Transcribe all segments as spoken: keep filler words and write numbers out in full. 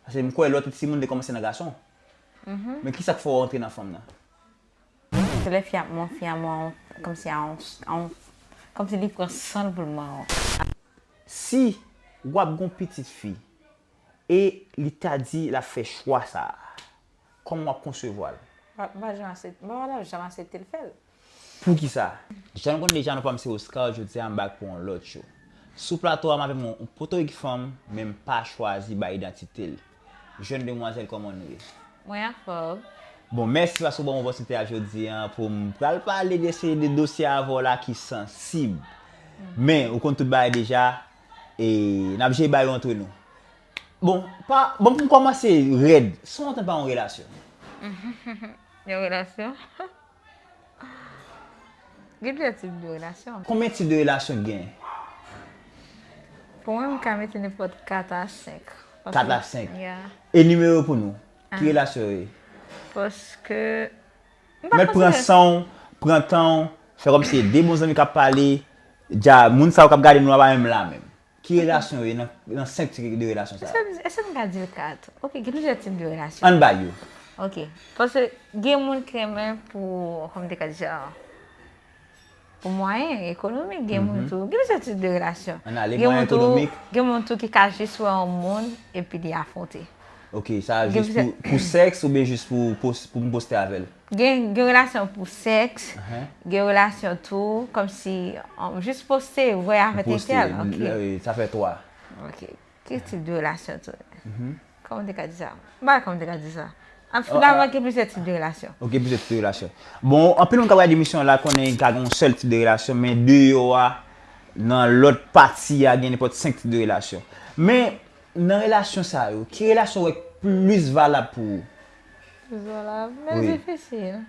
Paske m kwè lòt timoun te kòmanse nan gason. Men ki sa k fè w rantre nan fanm nan? Se lè fi ap mwen, fi ap mwen, kòmsi a yon, a yon, kòmsi li pran san l pou l mwen. Si w ap gon pitit fi e li ta di l ap fè chwa sa a, kòman w ap konsevwa l? M pa janm aksepte, m pa janm aksepte l fè l. Poukisa? Jan nou konn deja, non pa m se Oscar, jodi a m ba pou yon lòt show. Sou plato a m avèk yon potorik fanm, men m pa chwazi bay idantite l. Jèn demwazèl, kòman nou ye? Mwen anfòm. Bon, mèsi paske w ban m opòtinite a jodi a pou m pral pale de seri de dosye avè w la ki sansib. Men, ou konn tout bagay deja, e n ap jere bagay yo antre nou. Bon, pa, bon, pou m kòmanse rèd, sa w antann pa yon relasyon? Yon relasyon? Gen plizyè tip de relasyon. Konbyen tip de relasyon k genyen? Pou mwen, m ka mete nenpòt kat a senk. Kat a senk? Yeah. E nimewo pou nou? Ki relasyon yo ye? Paske. Mèt pran san w, pran tan w, fè kòmsi de bon zanmi k ap pale, dja moun sa yo k ap gade nou a pa menm la menm. Ki relasyon yo ye nan, nan senk tip de relasyon sa yo? Èske, èske m ka di l kat? Ok, gen plizyè tip de relasyon. Ann bay yo. Ok. Paske gen moun ki renmen pou, kòman m te ka di sa? Pou mwayen ekonomik, gen moun tou. Gen plizyè tip de relasyon. Ann ale, mwayen ekonomik. Gen moun tou ki ka jis wè yon moun epi li afwonte. Ok, sa jis pou, pou sèks oubyen jis pou, pou, pou m poste avè l? Gen, gen relasyon pou sèks, gen relasyon tou, kòmsi, jis poste, wè avèk entèl, ok. Sa fè twa. Ok. Ki tip de relasyon tou? Kòman te ka di sa? M pa wè kòman te ka di sa. An finalman, gen plizyè tip de relasyon. Ok, plizyè tip de relasyon. Bon, anpil moun k ap gade emisyon an la konnen ka gen yon sèl tip de relasyon, men deyò a, nan lòt pati a, gen nenpòt senk tip de relasyon. Men, nan relasyon sa yo, ki relasyon w wè k plis valab pou ou? Plis valab? Men difisil.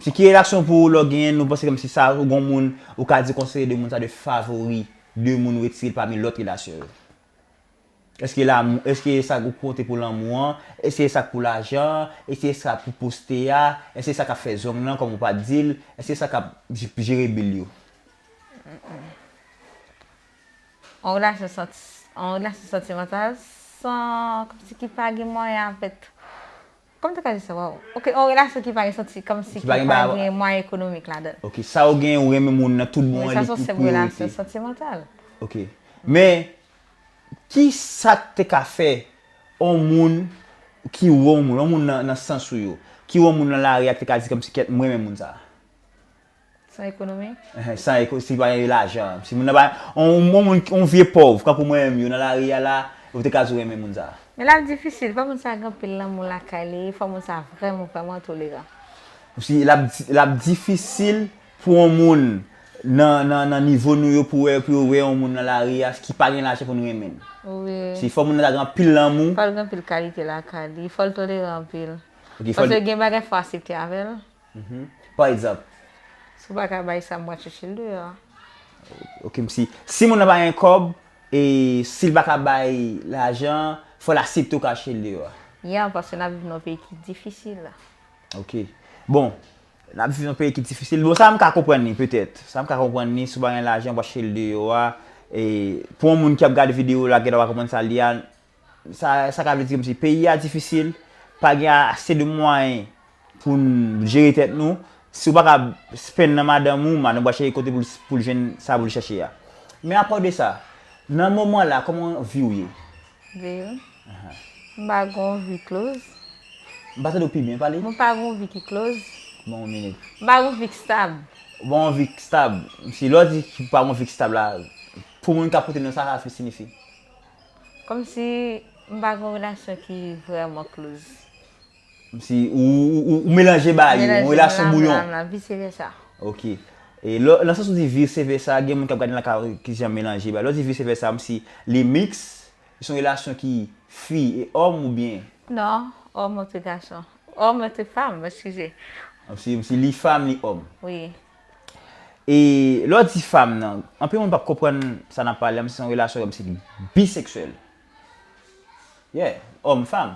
Se ki relasyon pou ou lè w genyen, nou panse kòmsi sa, ou gon moun, ou ka di konseye de moun sa de favori, de moun ou retire l pami lòt relasyon yo? Èske lanmou, èske sa k ou konte pou lanmou an? Èske sa k pou lajan? Èske sa k pou poste a? Èske sa k ap fè zong nan, kòm ou pa t di l? Èske sa k ap j-, jere bil yo? Yon relasyon santi-, yon relasyon santimantal san, kòmsi ki pa gen mwayen anfèt. Kòman te ka di sa, waw? Ok, yon relasyon ki pa gen santi, kòmsi ki pa gen mwayen ekonomik ladan l. Ok, sa ou gen, ou renmen moun nan tout bon an, li pou priyorite. Wi, sa se yon relasyon santimantal. Ok. Men, ki sa k te ka fè yon moun ki wè yon moun, yon moun nan, nan sans ou yo, ki wè yon moun nan lari a, ki te ka di kòmsi kèt, m renmen moun sa a? San ekonomi? Enhen, san eko-, si pa gen lajan. Si moun nan pa, on, on, on, on vye pòv, kankou mwen menm yo, nan lari a la, ou te ka di w renmen moun sa a. Men l ap difisil, fò moun sa a gen anpil lanmou lakay li, fò moun sa a vrèman, vrèman toleran. Si l ap, l ap difisil pou on moun nan, nan, nan nivo nou yo pou wè, pou yo wè on moun nan lari a ki pa gen lajan pou nou renmen l. Wi. Si fò moun nan ta gen anpil lanmou. Fò l gen anpil kalite lakay li, fò l toleran anpil. Ok, fò l. Paske gen bagay fò aksepte avè l. Pa egzanp? Si w pa ka bay sa, m pral chèche l deyò. Ok, m si, si moun nan pa gen kòb, e si l pa ka bay lajan, fò l aksepte w ka chèche l deyò a. Ya, paske n ap viv nan yon peyi ki difisil. Ok. Bon, n ap viv nan yon peyi ki difisil. Bon, sa m ka konprann li, petèt. Sa m ka konprann li, si w pa gen lajan, w pral chèche l deyò a. E pou yon moun ki ap gade videyo la, genlè w pa konprann sa l di a, Sa, sa ka vle di kòmsi peyi a difisil, pa gen ase de mwayen pou n jere tèt nou. Si w pa ka spend nan madanm ou, madanm ou pral chèche kote pou l, pou l jwenn sa pou l chèche a. Men apa de sa, nan moman la, kòman vi w ye? Vi m? M pa gen yon vi close. M pa tande w pi byen, pale. Mwen pa gen yon vi ki close. Ban m yon minit. M pa gen yon vi k stab. Ou pa gen yon vi k stab. Si lè w di ou pa gen yon vi k stab la, pou moun k ap koute nou, sa sa siyifi? Kòmsi m pa gen yon relasyon ki vrèman close. Kòmsi ou, ou, ou, ou melanje bagay yo, yon relasyon bouyon. Vise vèsa. Ok. E lè, nan sans ou di vise vèsa, gen moun k ap gade nan kay ki jan melanje bagay. Lè w di vise vèsa, kòmsi li miks, se yon relasyon ki fi e òm oubyen? Non, òm entre gason. Òm entre fanm, eskize. Kòmsi, kòmsi li fanm, li òm. Wi. E lè w di fanm nan, anpil moun p ap konprann sa n ap pale a, men se yon relasyon kòmsi ki biseksyèl. Yeah, òm, fanm.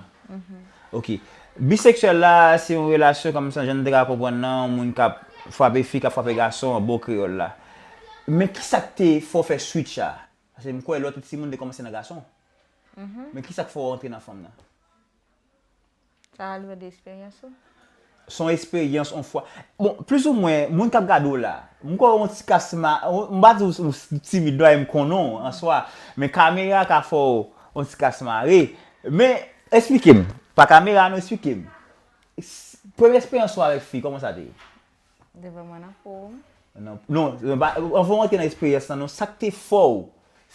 Ok. Biseksyèl la, se yon relasyon kòmsi jan n te ka konprann nan, yon moun k ap frape fi, k ap frape gason, an bon kreyòl la. Men kisa k te fè w fè switch sa? Paske m kwè lè w te timoun te kòmanse nan gason. Men kisa k fè w rantre nan fanm nan? Sa va depann de eksperyans ou. Se yon eksperyans, yon fwa. Bon, plizoumwen, moun k ap gade w la, m kwè w yon ti kas ma-, m pa di w, w timid non, e m konnen w an swa, men kamera ka fè w yon ti kas mare. Men, eksplike m. Pa kamera non, eksplike m. S-, premye eksperyans ou avèk fi, kòman sa te ye? Devan mwen nan pou ou. Non, non, non, pa- anvan w antre nan eksperyans lan, non, sa k te fè w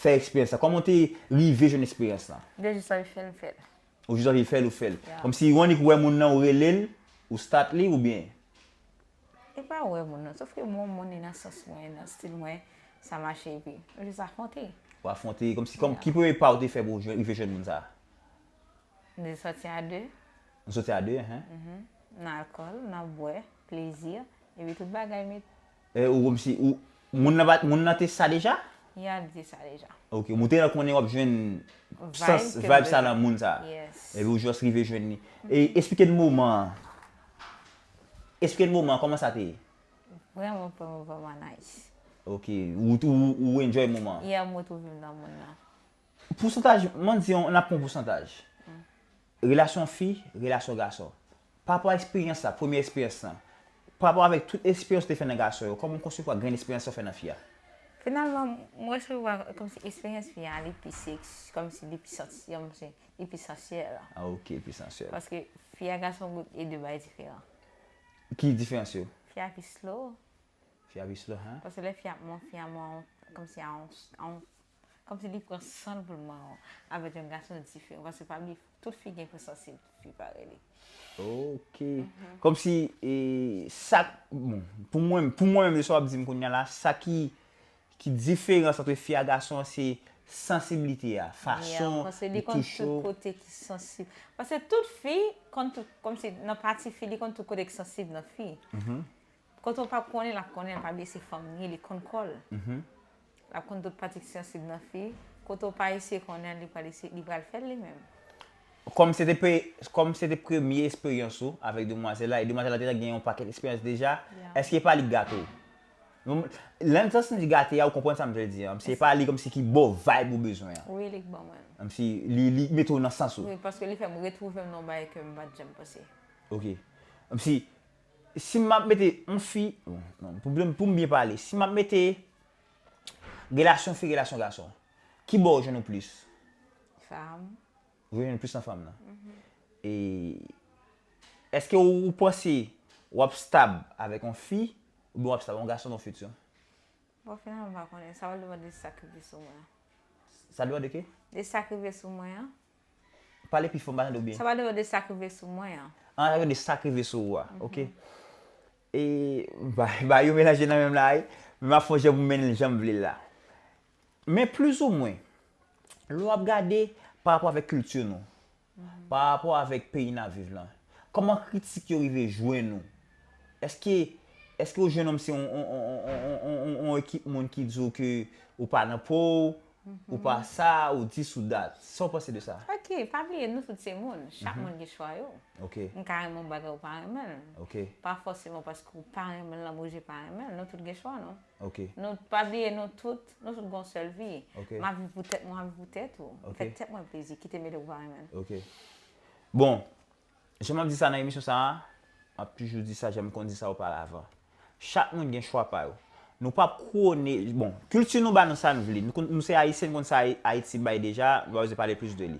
fè eksperyans lan? Kòman w te rive jwenn eksperyans lan? De jis anvi fè l, m fè l. Ou jis anvi fè l, ou fè l. Yeah. Kòmsi w annik wè moun nan, ou rele l, ou start li, oubyen? E pa wè moun nan, sòf ke mwen, moun li nan sans mwen, nan stil mwen, sa mache epi. Ou jis afwonte. Ou afwonte, kòmsi, kòm, ki premye pa ou te fè pou w jwenn- rive jwenn moun sa a? Nou sòti a de, Nou sòti a de, hen? nan alkòl, nan bwè, plezi, epi tout bagay met. E ou kòmsi, ou, moun nan pa, moun nan te sa deja? Ya, li te sa deja. Ok, ou te nan konnen w ap jwenn sans, Vibe ke vibe sa m nan moun sa. Yes. Epi ou just rive jwenn li. E eksplike n moman an. Eksplike n moman an, kòman sa te ye? Vrèman, vrèman, vrèman nice. Ok, ou, ou, ou enjoy moman an. Ya, m retwouve m nan moun nan. Pousantaj, m ann di, n ap pran pousantaj. Relasyon fi, relasyon gason. Pa rapò a eksperyans la, premye eksperyans lan. Pa rapò avèk tout eksperyans ou te fè nan gason yo, kòman w konsevwa grenn eksperyans sa w fè nan fi a? Finalman, m resevwa kòmsi eksperyans fi a, li pi seks, kòmsi li pi santi, kòmsi li pi sansyèl. Ah, ok, pi sansyèl. Paske fi a gason gout e de bagay diferan. Ki diferans yo? Fi a pi slow, Fi a pi slow, hen? Paske lè fi ap mwen, fi a mwen, kòmsi a yon, a yon, kòmsi li pran san l pou l mwen avèk yon gason diferan. Paske pa bliye, tout fi gen pwen sansib, fi pa rele. Ok. Kòmsi, e, sa, bon, pou mwen, pou mwen menm, de sa w ap di m kounye a la, sa ki, ki diferans ant fi a gason an, se sansiblite a, fason Paske li li konn touche tout w. Kote ki sansib. Paske tout fi konn tout, kòmsi nan pati fi, li konn tout kote ki sansib nan fi. Kote w p ap konnen, l ap konnen, l pa bliye se fanm li ye, li konn kò l. L ap konn tout pati ki sansib nan fi. Kote w pa eseye konnen, li pral eseye, li pral fè l li menm. Kòm se te pre-, kòm se te premye eksperyans ou avèk demwazèl la, e demwazèl la te gen yon pakèt eksperyans deja, Yeah. Èske e pa li k gate w? Non, lè m santi m di gate a, ou konprann sa m vle di an. Se pa li kòmsi ki ba w vibe ou bezwen an. Wi, li k ban mwen. Kòmsi li, li mete w nan sans ou. Wi, paske li fè m retwouve m nan yon bagay ke m pa t janm panse. Ok. Kòmsi, si m ap mete yon fi, bon, non, pou, pou m byen pale, si m ap mete relasyon fi, relasyon gason, ki bò ou jwenn ou plis? Fanm. Ou jwenn plis nan fanm nan. E èske ou, ou panse w ap stab avèk yon fi oubyen w ap stab yon gason nan fiti? Bon, finalman, m pa konnen. Sa va depann de sa k rive sou mwen an. Sa dwe de ke? De sa k rive sou mwen an. Pale pi fò, m pa tande w byen. Sa va depann de sa k rive sou mwen an. An, sa dwe de sa k rive sou ou a. Ok. E, ba, ba yo melanje nan menm la, wi. Men m ap fè yon jan pou m mennen l jan m vle l la. Men plizoumwen, lè w ap gade pa rapò avèk kilti nou, pa rapò avèk peyi n ap viv lan, kòman kritik yo rive jwenn ou? Èske, èske ou jwenn kòmsi yon, yon, yon ekip moun ki di w ke ou pa nan po w, ou pa sa, ou dis ou dat? Sa w panse de sa? Ok, pa bliye, nou tout se moun. Chak moun gen chwa yo. Ok, M ka renmen yon bagay ou pa renmen l. ok, Pa fòseman paske ou pa renmen l, m oblije pa renmen l. Nou tout gen chwa nou. ok. Nou pa bliye, nou tout, nou tout gon sèl vi. Ok. M ap viv pou tèt mwen, m ap viv pou tèt ou. Ok. Fè tèt mwen plezi, kite m ede ou pa renmen l. Ok. Bon, jan m ap di sa nan emisyon sa a, m ap toujou di sa, jan m konn di sa oparavan. Chak moun gen chwa pa yo. Nou p ap kwone, bon, kilti nou ba nou sa nou vle. Nou, konn- nou se Ayisyen, nou konn sa Ay- Ayiti bay deja, nou pa bezwen pale plis de li.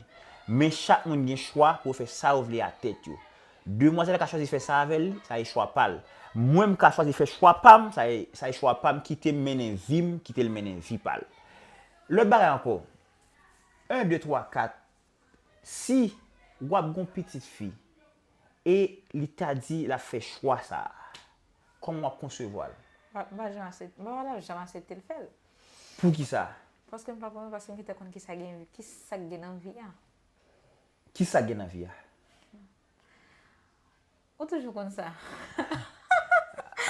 Men chak moun gen chwa pou yo fè sa yo vle ak tèt yo. Demwazèl la ka chwazi fè sa avè l, sa e chwa pa l. Mwen, m ka chwazi fè chwa pa m, sa e, sa e chwa pa m, kite m mennen vi m, kite l mennen vi pa l. Lòt bagay ankò, en, de, twa, kat, si w ap gon pitit fi e li ta di l ap fè chwa sa a, kòman w ap konsevwa l? M pa, m pa janm aksepte, m pa janm aksepte l fè l. Poukisa? Paske m pa konnen, paske m gentan konn kisa gen, kisa k gen nan vi a. Kisa k gen nan vi a? Ou toujou konn sa.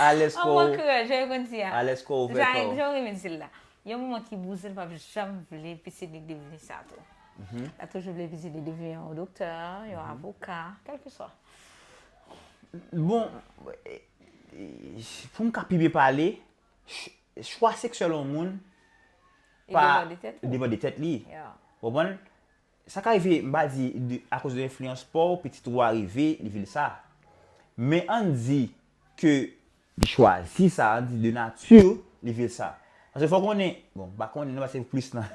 Alèz kò An mwen kreyòl, jan yo konn di a. Alèz kò ouvè Jan kò. Jan yo renmen di l la. Yon manman ki bouzen pa janm vle pitit li devni sa tou. L ap toujou vle pitit li devni yon doktè, yon avoka, kèlkeswa. Bon, e, e, pou m ka pi byen pale, ch- chwa seksyèl yon moun E depann de tèt ou. Depann de tèt li. Yeah. Ou konprann? Sa ka rive, m pa di de, akoz de enfliyans pa w, pitit ou a rive, li vin sa. Men ann di ke li chwazi sa, ann di de nati, li vin sa. Paske fò w konnen, bon, m pa konnen non, paske ou plis nan,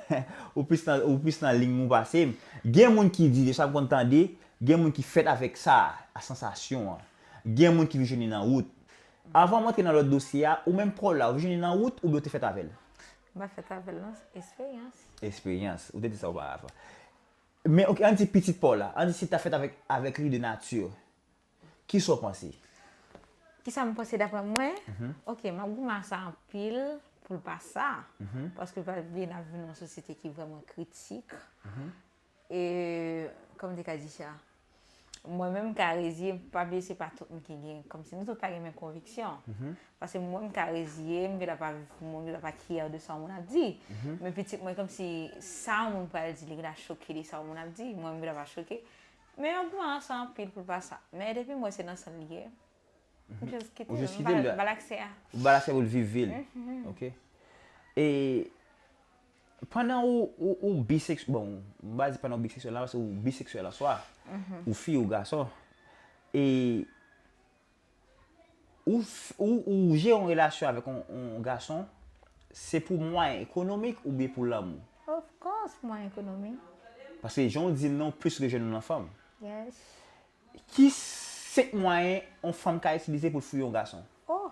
ou plis nan, ou plis nan liy mwen pase m. Gen moun ki di, de sa m konn tande, gen moun ki fèt avèk sa, a sansasyon an. Gen moun ki vin jwenn li nan wout. Avan m antre nan lòt dosye a, ou menm pa w la, ou vin jwenn li nan wout oubyen ou te fèt avè l? M pa fèt avè l non, esperyans. Esperyans. Ou te di sa oparavan. Men, ok, ann di pitit pa w la. Ann di si l ta fèt avèk, avèk li de nati. Kisa w panse? Kisa m panse daprè mwen? Mhm. Ok, m ap goumen ak sa anpil pou l pa sa. Mhm. Paske pa bliye n ap viv nan yon sosyete ki vrèman kritik. Mhm. E, kòman m te ka di sa? Mwen menm m ka reziye m, pa bliye se pa tout moun ki gen, kòmsi nou tout pa gen menm konviksyon. Mhm. Paske mwen m ka reziye m, m gentan pa viv pou moun, m gentan pa care de sa yon moun ap di. Mhm. Men pitit mwen kòmsi sa yon moun pral di, li gentan choke de sa yon moun ap di. Mwen m gentan pa choke. Men m ap goumen ak sa anpil pou l pa sa. Men depi m wè se nan san l ye, m just kite l, m pa ba l aksè a. Ou ba l aksè pou l viv vi l. Mhm. Ok. E pandan ou, ou, ou bisex-, bon, m pa di pandan ou biseksyèl la, paske ou biseksyèl an swa, mhm, ou fi, ou gason. E ou, f-, ou, ou jere yon relasyon avèk yon, yon gason, se pou mwayen ekonomik oubyen pou lanmou? Of course, mwayen ekonomik. Paske jan w di l nan, w plis rejwenn nan fanm. Yes. Ki senk mwayen yon fanm ka itilize pou l fouye yon gason? Oh!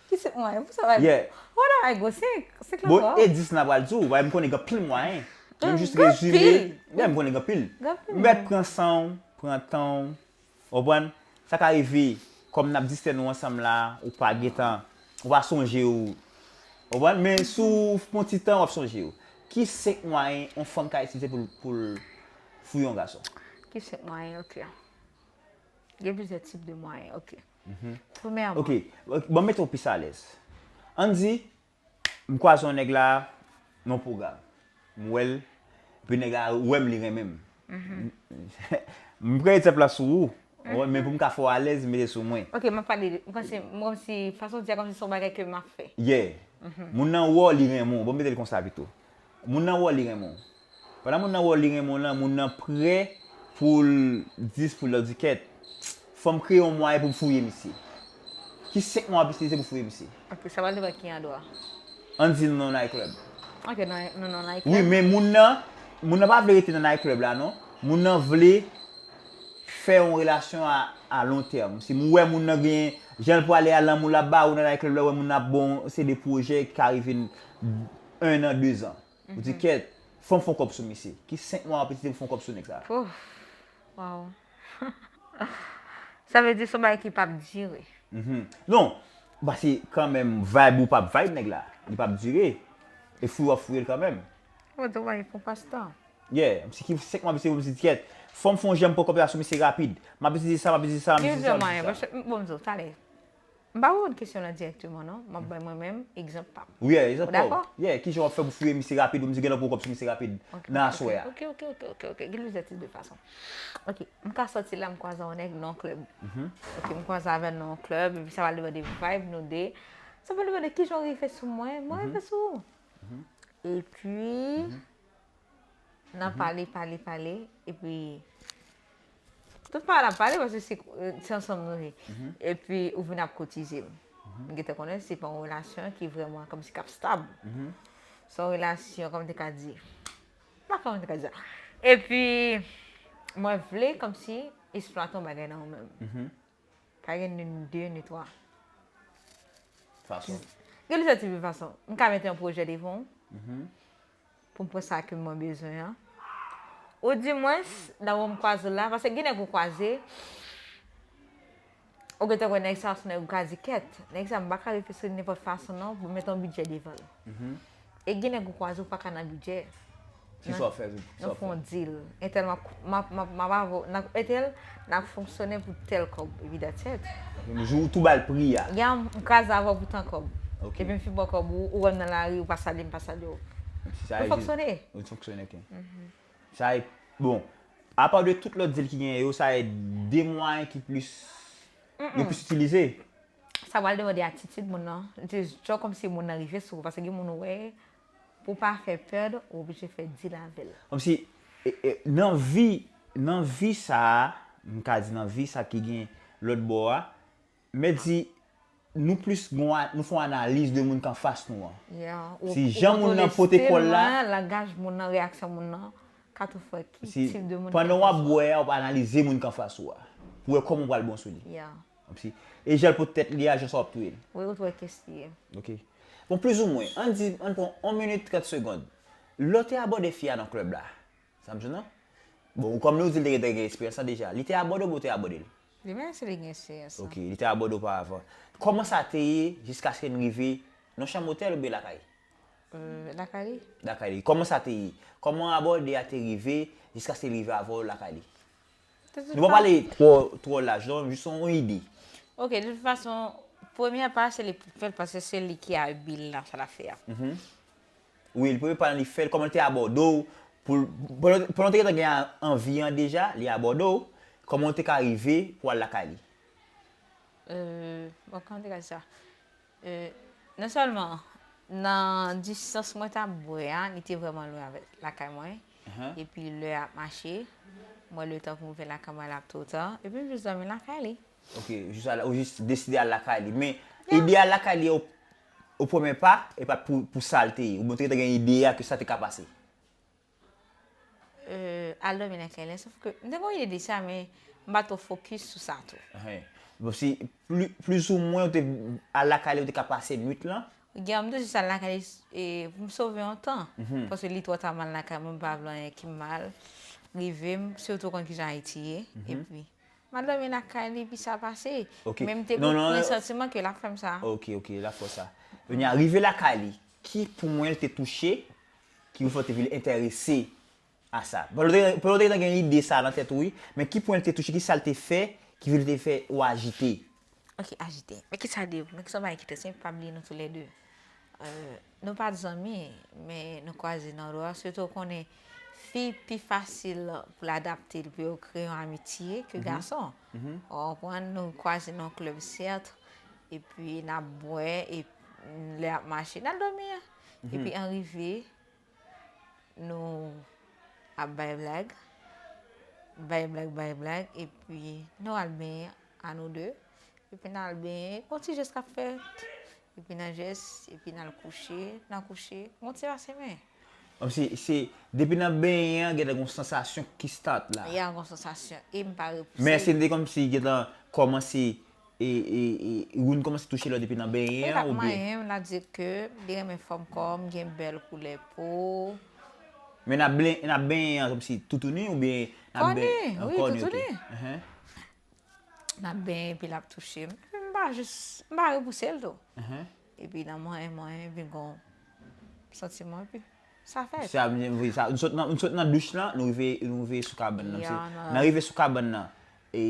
Ki senk mwayen pou sa va? Yeah. Wada ay go senk? Senk la bon, twòp. E dis la pral di w, m konnen gen anpil mwayen. Men m jis rezime. Gen anpil. Yeah, m konnen gen anpil. Gen anpil. M mèt pran san w, pran tan w. Ou konprann? Sa ka rive, kòm n ap distè nou ansanm la, ou pa gentan, ou pa sonje w. Ou konprann? Men si w pran ti tan, w ap sonje w. Ki senk mwayen yon fanm ka itilize pou l, pou l fouye yon gason? Ki senk mwayen, ok. Gen plizyè tip de mwayen, ok. Mhm. Premyèman. Ok, ok, bon, mete w pi alèz. Ann di, m kwaze yon nèg la nan yon pwogram. M wè l, epi nèg la wè m, li renmen m. Mhm. M pran egzanp la sou ou, mhm, men pou m ka fè w alèz, m mete sou mwen. Ok, m ap pale de, m panse, m kòmsi, fason w di a kòmsi se yon bagay ke m ap fè. Yeah. Mhm. Moun nan wè w, li renmen w. Bon, m mete l konsa pito. Moun nan wè w, li renmen w. Pandan moun nan wè w, li renmen w lan, moun nan prè pou l dis pou l di kèt. Fò m kreye yon mwayen pou m fouye misye. Ki senk mwayen w ap itilize pou fouye misye? Ok, sa pral depann ki andwa. Ann di nou nan night club. Ok, nan, nou nan night club. Wi, men moun nan, moun nan pa vle rete nan night club la, non. Moun nan vle fè yon relasyon a, a lon tèm. Si m wè moun nan gen, jan l prale a, lanmou l ap ba ou nan night club la, wè moun nan ap ba w se de pwojè ki ka rive n en an, de zan. Ou di, mhm, kèt, fò m fè yon kòb sou misye. Ki senk mwa w ap itilize pou fè yon kòb sou nèg sa? Pouf. Waw. Sa vle di se yon bagay ki p ap dire. Mhm. Non, paske kanmenm, vibe ou p ap vibe nèg la. Li p ap dire. E fouye w ap fouye l kanmenm. Ou di w bagay pou pastan. Yeah, m si ki senk mwa, misye, m si kèt. Fò m fè yon jan m pran kòb la sou misye rapid. M ap itilize sa, m ap itilize sa, m ap itilize sa, m ap itilize sa. Bon, m di w, talè. M pa reponn kesyon lan dirèkteman, non. M ap bay mwen menm egzanp pa m. Wi, egzanp pa w. Ou dakò? Yeah, kijan w ap fè pou fouye misye rapid, ou m di gen lè pou w kòb sou misye rapid nan aswè a. Ok, ok, ok, ok, ok. Gen plizyè tip de fason. Ok, m ka sòti la, m kwaze yon nèg nan yon klèb. Mhm. Ok, m kwaze avè l nan yon klèb, epi sa pral depann de vibe nou de. Sa pral depann de kijan w rive sou mwen, mwen rive sou ou. Mhm. Epi, mhm. N a pale, pale, pale, epi tout pale n ap pale, paske se, se ansanm nou ye. Mhm. Epi ou vin ap koutize m. Mhm. M gentan konnen se pa yon relasyon ki vrèman kòmsi k ap stab. Mhm. Se yon relasyon, kòman m te ka di? M pa konnen kòman m te ka di sa. Epi mwen vle kòmsi eksplwate yon bagay nan ou menm. Mhm. Pa gen ni de, ni twa. Fason. Gen plizyè tip de fason. M ka mete yon pwojè devan w. Mhm. Pou m pran sa ke mwen bezwen an. Ou di mwens, nan moman m kwaze w la, paske gen nèg ou kwaze, ou gentan wè nèg sa se nèg ou ka di kèt. Nèg sa m pa ka reflechi nenpòt fason non, pou m mete yon bidjè devan l. Mhm. E gen nèg ou kwaze ou pa ka nan bidjè. Kisa w ap fè? Sa w ap fè? Nou fè yon deal. Entèl m ap, m ap, m ap, m ap avè w, n ap, entèl, n ap fonksyone pou tèl kòb, epi that's it. Jou ou tou ba l pri a. Ya, m kraze avè w pou tan kòb. Ok. Epi m fin ba w kòb ou, ou wè m nan lari, ou pa salye m, pa salye w. Nou fonksyone. Nou fonksyone, ok. Mhm. Sa e, bon, apa de tout lòt deal ki genyen yo, sa e de mwayen ki plis, yo plis itilize. Sa pral depann de atitid moun nan. Just jan kòmsi moun nan rive sou ou, paske gen moun ou wè, Pou pa fè pèd, ou oblije fè deal avè l. Kòmsi, e, e, nan vi, nan vi sa a, m ka di nan vi sa ki gen lòt bò a, men di, nou plis gon a, nou fè yon analiz de moun k anfas nou an. Yeah. Si jan moun nan pote kò l la, langaj moun nan, reyaksyon moun nan, ka tou fè ki tip de moun ki anfas ou. Pandan w ap bwè a, w ap analize moun k anfas ou a. Pou wè kòman w pral bon sou li. Yeah. Kòmsi, e jan l pote tèt li a, jan sa w ap touye l. Wi, ou t wè kès li ye. Ok. Bon, plizoumwen, ann di, ann pran yon minit trant segonn. Lè w te abòde fi a nan klèb la, sa m jwenn nan? Bon, kòm nou di l te gen, te gen esperyans lan deja, li te abòde w oubyen w te abòde l? Li menm se li gen esperyans lan. Ok, li te abòde w oparavan. Kòman sa te ye jiskaske n rive nan chanm otèl oubyen lakay? Euh, lakay li. Lakay li. Kòman sa te ye? Kòman abòde a te rive jiskaske l rive avè w lakay li? Nou pa pale twò, twò laj, non, jis yon ide. Ok, de tout fason, premyè pa, se li k fè l, paske se li ki abil nan sa l ap fè a. Mhm. Wi, li premye pa, li fè l, kòman l te abòde w, pou, pandan, pandan w te gentan gen anvi an deja, li abòde w, kòman w te ka rive pou w al lakay li? Euh, bon, kòman te ka di sa? Euh, non sèlman nan distans mwen t ap bwè a, li te vrèman lwen avèk lakay mwen. Ahan. Epi lè ap mache, mwen le tan pou m vin lakay mwen, l ap twò ta. Epi m jis dòmi lakay li. Ok, jis al, ou jis deside al lakay li. Men, ide al lakay li o, o premye pa, e pa t pou, pou sa l te ye. Oubyen w te gentan gen ide a ke sa te ka pase? Euh, al dòmi nan kay la, sòf ke m te gen yon ide de sa, men m pa twò fokis sou sa tou. Bon, si pli, plizoumwen ou te al lakay li, ou te ka pase nwit lan? Gen, m te jis al lakay li, e, pou m sove yon tan. Mhm. Paske li twò ta, m al lakay mwen, m pa vle anyen ki mal rive m, sitou w konn kijan Ayiti ye. Mhm. Epi, m al dòmi lakay li, epi sa pase. Ok. Men m te gen yon santiman ke l ap fè m sa. Ok, ok, l ap fè w sa. Kounye a, rive lakay li, ki pou mwen l te touche, ki pou fè w te vin enterese a sa? Pandan w te, pandan w te gentan gen ide sa a nan tèt ou, wi, men ki pwen l te touche, ki sa l te fè, ki vin te fè ou ajite? Ok, ajite. Men ki sa de, men ki sa w pa enkyete, se pa bliye nou toulède. Euh, nou pa t zanmi, men nou kwaze nan lari a. Sitou w konnen fi pi fasil pou l adapte l, pou yo kreye yon amitye ke gason. Mhm. Ou konprann, nou kwaze nan klèb, sèt, epi n ap bwè, e lè ap mache, n al dòmi an. Mhm. Epi an rive, nou ap bay blag, bay blag, bay blag, epi nou al benyen a nou de, epi n al benyen, gon ti jès k ap fèt, epi nan jès, epi n al kouche, nan kouche, gon ti pase men. Kòmsi, se, depi nan benyen an, gentan gon sansasyon ki start la. Ya, gon sansasyon, e m pa repouse. Men èske n te kòmsi gentan kòmanse e, e, e, woun kòmanse touche lòt depi nan benyen an, oubyen? Li pa manyen m, l ap di ke li renmen fòm kò m, gen bèl koulè po. Men n ap blen-, n ap benyen an kòmsi toutouni oubyen n ap ben-, kò ni, wi, kò ni, ok. Toutouni. N ap benyen epi l ap touche m. M pa jis, m pa repouse l tou. Epi nan manyen, manyen, vin gon santiman epi sa fèt. Sa, m, m, sa, nou sot nan, nou sot nan douch lan, nou rive, nou rive sou kabann nan. Nan rive sou kabann nan, e,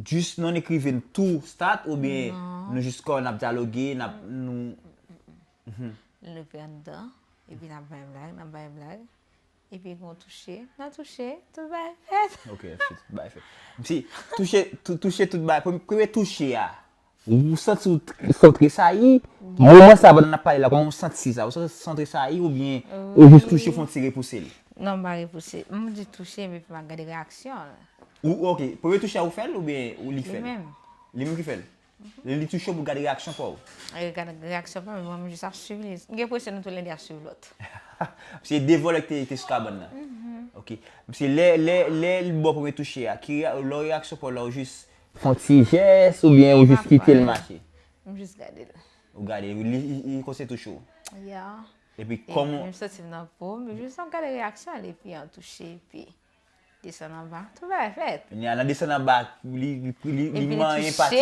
jis non ekriven tou start oubyen nou jis kò n ap dyaloge, n ap, nou. Nou rive anndan, epi n ap bay blag, n ap bay blag. Epi gon touche, nan touche, tout bagay fèt. Ok, tout bagay fèt. Si, touche, tou-, touche tout bagay. Premye, premye touche a, ou santi w t-, sa w tresayi? Moman sa, pandan n ap pale la, kòman w santi sa? Ou santi w tresayi oubyen ou jis touche, fè yon ti repouse l? Non, m pa repouse. M di touche, men epi m ap gade reyaksyon l. Ou, ok, premye touche a ou fè l oubyen ou li fè l? Li menm. Li menm ki fè l? Li, li touche w pou gade reyaksyon pa w. Li gade reyaksyon pa m, men mwen, m jis ap swiv li. M gen enpresyon nou toulède ap swiv lòt. Se de vòlè ki te, te sou kabann nan. Ok. Se lè, lè, lè l ba w premye touche a, ki, lè w reyaksyon pa w la, ou jis fè yon ti jès oubyen ou jis kite l mache? M jis gade l. Ou gade l, li, li, li kontinye touche w. Ya. Epi kòman? Epi m santi m nan po m, epi m gade reyaksyon l, epi an touche, epi desann anba, tout bagay fèt. Kounye a, nan desann anba, li, li, li, li manyen pati,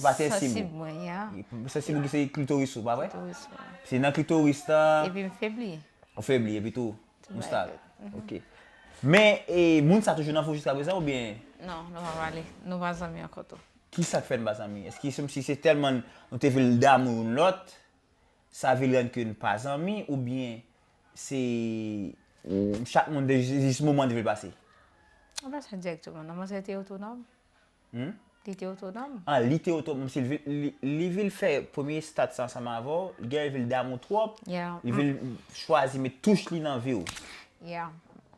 pati ensib ou. Sansib mwen, ya. Sansib ou ki se klitoris ou, pa vre? Klitoris mwen. Se nan klitoris lan. Epi m febli. Ou febli, epi tou. Ou stag. Ok. Men, e, moun sa toujou nan vi w jiska prezan oubyen? Non, nou pa pale. Nou pa zanmi ankò tou. Ki sa k fè n pa zanmi? Èske se, si se tèlman nou te vle damou youn lòt, sa vle rann ke n pa zanmi oubyen se, ou, chak moun te jis, jis moman te vle pase? Ou pa sa dirèkteman, non, manzè te otonòm. Hmm? Li te otonòm. Ah, li te otonòm, si li, li, li vin fè premye stat sa ansanm avè w, li gen vin damou twòp, Yeah. Li vin chwazi met touch li nan vi w. Yeah.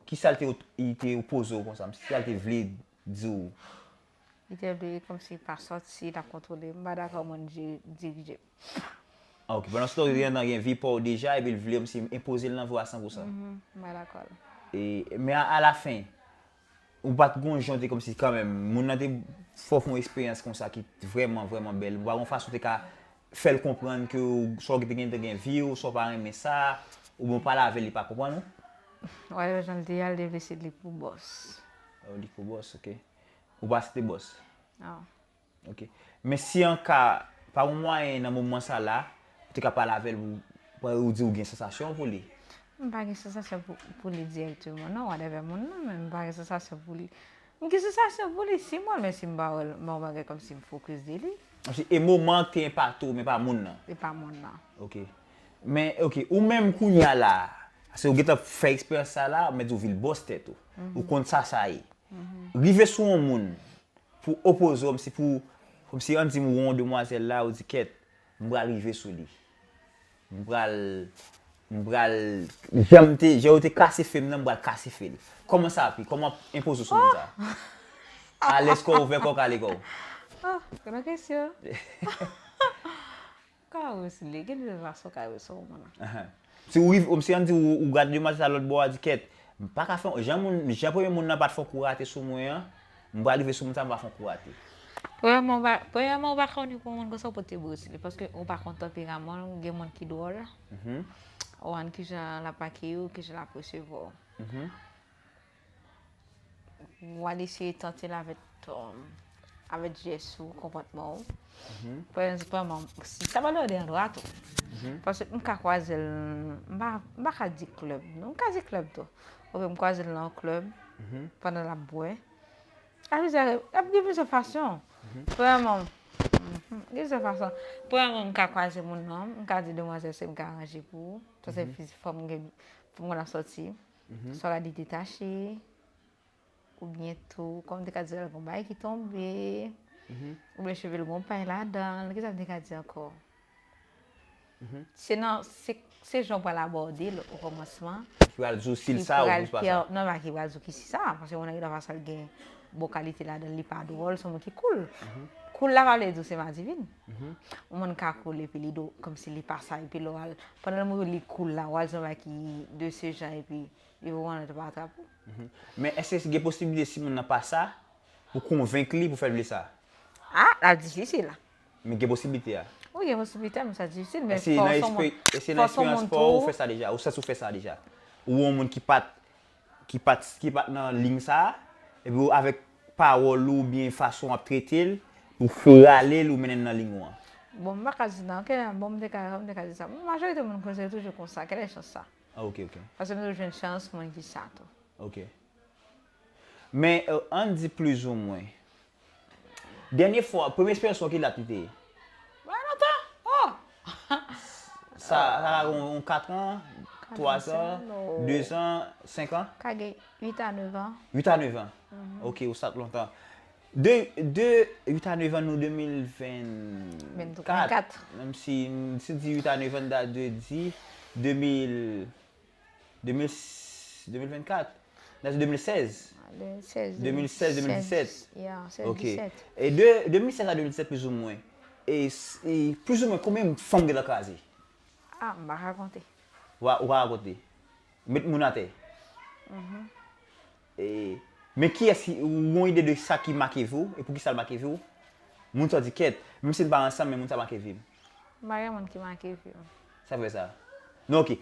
Kisa l te, li te opoze w konsa, kisa l te vle di w? Li te vle kòmsi pa sòti, l ap kontwole m, m pa dakò moun di- dirije. Ah, ok, pandan se tan ou te gen vi pa w deja, epi l vle kòmsi enpoze l nan vi w a san pou san. Mhm, m pa dakò. E, men a, a la fen, ou pa t gon jan te kòmsi kanmenm, moun nan te fè w fè yon eksperyans konsa ki vrèman, vrèman bèl. Ou pa gon fason te ka fè l konprann ke w- swa w te gen, te gen vi w, swa w pa renmen sa, oubyen w pale avè l, li pa konprann ou? Whatever jan l te ye a, l te vle se li pou bòs. Oh, li pou bòs, ok. Ou pa se te bòs? Non. Ok. Men si an ka, pa yon mwayen nan moman sa la, ou te ka pale avè l pou, pou ou di ou gen sansasyon pou li? M pa gen sansasyon pou, pou li dirèkteman, non, whatever moun nan, men m pa gen sansasyon pou li. M gen sansasyon pou li si m wè l, men si m pa wè l, m pa wè bagay kòmsi m fokis de li. Paske e moman an te enpakte w, men pa moun nan. E pa moun nan. Ok. Men, ok, ou menm kounye a la, se ou gentan fè eksperyans sa la, ou mèt di w vin bòs tèt ou. Ou konn sa sa ye. Rive sou yon moun, pou opoze w, kòmsi pou, kòmsi ann di m ou yon demwazèl la, ou di kèt, m pral rive sou li. M pral, m pral, jan m te, jan yo te kase fim nan, m pral kase fil. Kòman sa ap ye? Kòman enpoze w sou moun sa? Alèz kò w, ouvè kò w, kale kò w. Ah, gran kesyon. Ka wè si li gen de fason ka wè sou moun nan. Ahan. Si ou rive, kòmsi ann di ou, ou gade demwazèl sa lòt bò a, di kèt, m pa ka fè, jan moun, jan premye moun nan pa t fè yon kou rate sou mwen an, m pral rive sou moun sa, m pa fè yon kou rate. Premyèman, ou pa, premyèman, ou pa ka konnen pou yon moun konsa ou pote bri sou li, paske ou pa konn tanperaman l, gen moun ki dwòl. Mhm. Ou konn kijan l ap akeyi w, kijan l ap resevwa w. Mhm. W al eseye tante l avèk, um, avèk jès ou, konpòtman ou. Mhm. Prensipalman, si sa pa lòde an dwat ou. Mhm. Paske m ka kwaze l, m pa, m pa ka di klèb, non, m ka di klèb tou. Oubyen m kwaze l nan yon klèb, Mhm. pandan l ap bwè. A plizyè, ap gen plizyè fason. Premyèman, mhm, gen plizyè fason. Premyèman, m ka kwaze moun nan, m ka di demwazèl se m ka ranje pou ou. Sa se fi, fò m gen, fò m konn ap sòti. Swa gade detache, oubyen tou, kòm m te ka di w, gon bagay ki tonbe, oubyen cheve l gon pay ladan l, kisa m te ka di ankò? Se nan, se, se jan w pral abòde l o kòmansman. Ki pral di w stil sa ou plis pa sa. Non, pa ki pral di w ki si sa, paske moun nan gen dwa pa sèl gen bon kalite ladan l, li pa dwòl, se yon moun ki cool. Cool la pa vle di w se madivin. Yon moun ka cool epi li do, kòmsi li pa sa, epi lè w al, pandan l montre w li cool la, w al di yon bagay ki de se jan, epi li pran nan pa atrap ou. Men èske gen posiblite si moun nan pa sa, pou konvenk li pou fè l vle sa? Ah, la difisil. Men gen posiblite a. Wi, gen posiblite, men sa difisil, men Èske fò nan son moun, ekspe- èske nan fò son eksperyans moun pa w ou tou. Fè sa deja? Ou santi w fè sa deja? Ou wè yon moun ki pa t, ki pa t, ki pa t nan liy sa, epi ou avèk pawòl ou oubyen fason w ap trete l, ou rale l, ou mennen l nan liy ou an. Bon, m pa ka di non, ke bon, m te ka, m te ka di sa. Majorite moun konn se toujou konsa, kèl chans sa. Ah, ok, ok. Paske m toujou jwenn chans, moun ki sa tou. Ok. Men, euh, ann di plizoumwen. Dènye fwa, premye eksperyans ou ki dat li te ye? Mwen lontan! Oh! Sa, sa ka gen yon kat an, twa zan, de zan, senk an? Ka gen uit a nèf an. Uit a nèf an. Ok, ou sot lontan. De, de uit a nèf an, nou de mil vennkat. Vennkat. Menm si, si di uit a nèf an, dat de di de mil, de mil, de mil vennkat. Dat de de mil sèz. De mil sèz, De mil sèz, de mil disèt. Yeah, sèz, Ok. disèt. E de, de mil sèz a de mil disèt, plizoumwen. E, e plizoumwen, konbyen fanm ou gentan kraze? Ah, m pa ka konte. Ou pa, ou pa rakonte. Met moun atè. E, men kiyès ki, ou gon ide de sa ki make vi w, e poukisa l make vi w? Moun sa w di kèt, menm si n pa ansanm, men moun sa make vi m. M pa gen moun ki make vi m. Sa fè sa. Non, ok.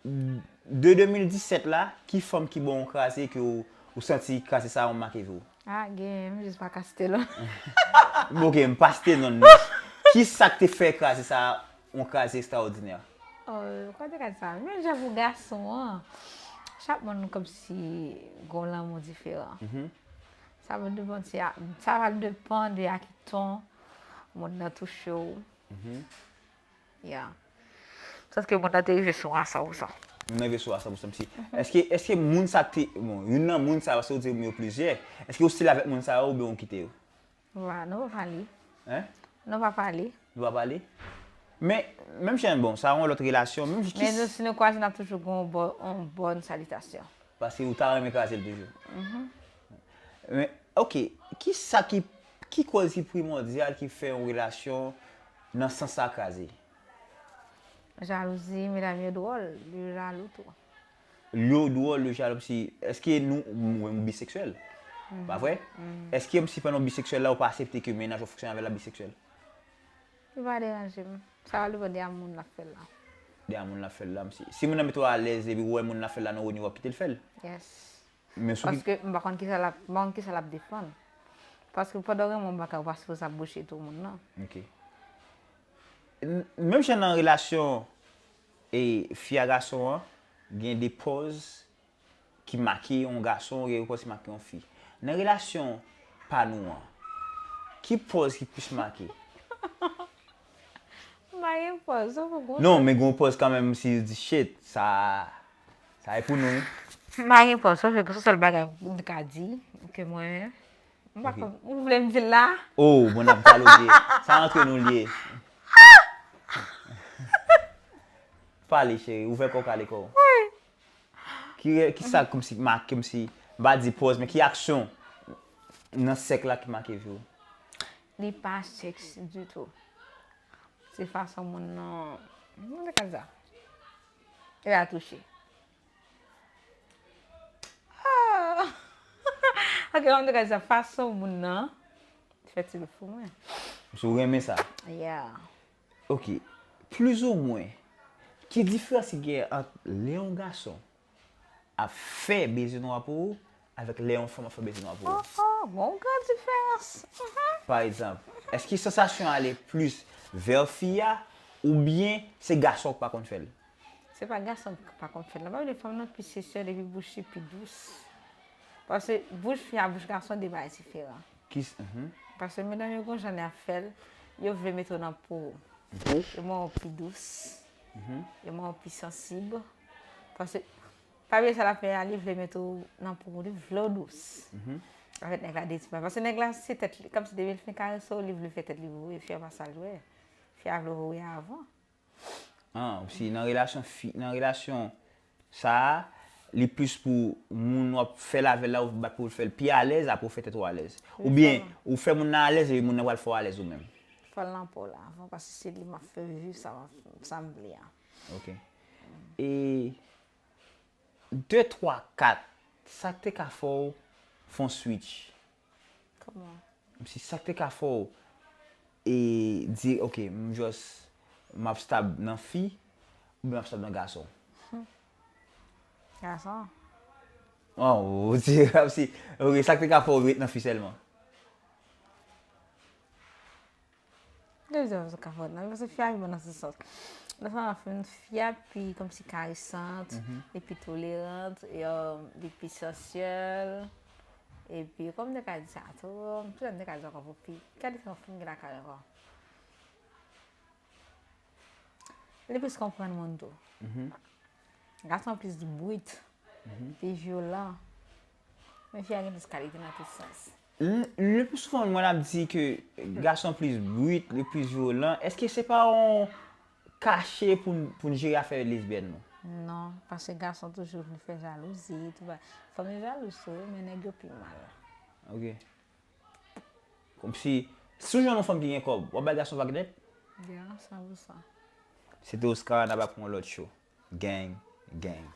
De de mil disèt la, ki fanm ki ba w yon kraze ke w, ou santi kraze sa a make vi w? Ah, gen, m jis pa ka site l. Bon, ok, m pa site non li. Ki sa k te fè kraze sa a yon kraze ekstraòdinè? Oh, kwa te ka di sa? Menm jan pou gason an, chak moun kòmsi gon lanmou diferan. Sa va depann si a, sa va depann de a ki ton moun nan touche w. Yeah. Paske moun nan te rive sou mwen a san pou san. Moun nan rive sou a san pou san, si. Èske, èske moun sa te, bon, youn nan moun sa yo, paske ou di m yo plizyè, èske ou still avèk moun sa yo oubyen ou kite yo? Wa, nou pa pale. Hein? Nou pa pale. Nou pa pale? Men, menm jan, bon, sa yon lòt relasyon, menm jan Men nou, si nou kwaze, n ap toujou gen yon bò- yon bòn salitasyon. Paske ou ta renmen kraze l toujou. Men, ok, ki sa ki, ki kòz ki primòdyal ki fè yon relasyon nan sans sa kraze? Jalouzi, medam yo dwòl, yo jalou tou. Yo dwòl, yo jalou, si, èske nou, ou menm ou biseksyèl? Pa vre? Èske m si pandan w biseksyèl la, ou pa aksepte ke mennaj ou fonksyone avè l la biseksyèl? Li pa deranje m. Sa va depann de a moun l ap fè l la. De a moun l ap fè l la, m si, si moun nan mete w alèz epi ou wè moun l ap fè l la nan wo nivo, w ap kite l fè l. Yes. Men sou ki Paske m pa konn kisa l ap, m pa konn kisa l ap defann. Paske pandan w gen yon bagay, ou pa sipoze ap bouche tou moun nan. Ok. N- Menm jan nan relasyon e fi a gason an, gen de pòz ki make yon gason, gen de pòz ki make yon fi. Nan relasyon pa nou an, ki pòz ki plis make? M pa gen pòz, sa pou gwo. Non, men gen yon pòz kanmenm si yo di shit, sa, sa e pou nou, wi. M pa gen pòz, sa se sèl bagay m ka di ke mwen, m pa Ok. konn, ou vle m di l la? Oh, bon, n ap dyaloge. Sa antre nou l ye. Pale, cheri, ouvè kò w, kale kò w. Ki, ki sa, kòmsi, make, kòmsi, m pa di pòz, men ki aksyon nan sèk la ki make vi w? Li pa sèks ditou. Se fason moun nan, moun nan ka di sa. E a touche. Ah! Ok, moun nan ka di sa. Fason moun nan fè ti lou pou mwen. Si w renmen sa. Yeah. Ok. Plizoumwen, ki diferans ki gen ant lè yon gason ap fè bezwen nwa pou ou avèk lè yon fanm ap fè bezwen nwa pou ou? Oh, oh, bon, gran diferans. Mhm. Pa egzanp, èske sansasyon ale plis vè fi a oubyen se gason k pa konn fè l? Se pa gason k pa konn fè l. Nan pa vle fanm nan pi seksyèl epi bouch li pi dous. Paske bouch fi a, bouch gason, de bagay diferan. Ki s- mhm. Paske medam yo gon jan lè ap fè l, yo vle mete w nan po. Yo mande w pi dous. Yo mande w pi sansib. Paske pa bliye sa l ap fè a, li vle mete w nan po, li vle w dous. Avèk nèg la de ti bagay. Paske nèg la se tèt li, kòmsi depi l fin karese w, li vle fè tèt li voye, fi a pa sa l vle. Fi a vle w voye avan. Ah, si nan relasyon fi, nan relasyon sa a, li plis pou moun w ap fè l avè l la, ou bat pou w fè l pi alèz, apre ou fè tèt ou alèz. Oubyen, ou fè moun nan alèz, epi moun nan pral fè w alèz ou menm. Fò l nan po l avan, paske se li m ap fè viv sa m ap- sa m vle a. Ok. E de, twa, kat, sa k te ka fè w fè yon switch? Kòman? Si sa k te ka fè w e di, ok, m just, m ap stab nan fi, oubyen m ap stab nan gason? Gason. Oh, ou di, si, ok, sa k te ka fè w ret nan fi sèlman? Gen plizyè fason ka fè nan, paske fi a pi bon nan tout sans. Nan sans la, fi a pi kòmsi karesant, li pi tolerant, e, um, li pi sansyèl. Epi, kòman m te ka di sa tou? Kisa m te ka di ankò pou fi? Gade kòman fi m gen lakay ankò. Li plis konprann moun tou. Gason plis brit, pi vyolan. Men fi a gen plis kalite nan tout sans. Le pli souvan, mwen ap di ke gason plis brit, li plis vyolan. Èske se pa yon kache pou n, pou n jere afè lesbyèn nou? Non, paske gason toujou vle fè jalouzi, tout bagay. Fanm yo jalouz tou, men nèg yo pi mal. Ok. Kòmsi, si w jwenn yon fanm ki gen kòb, w ap bay gason vag nèt? Yeah, san pou san. Se te Oscar, n ap pran yon lòt show. Gang, gang.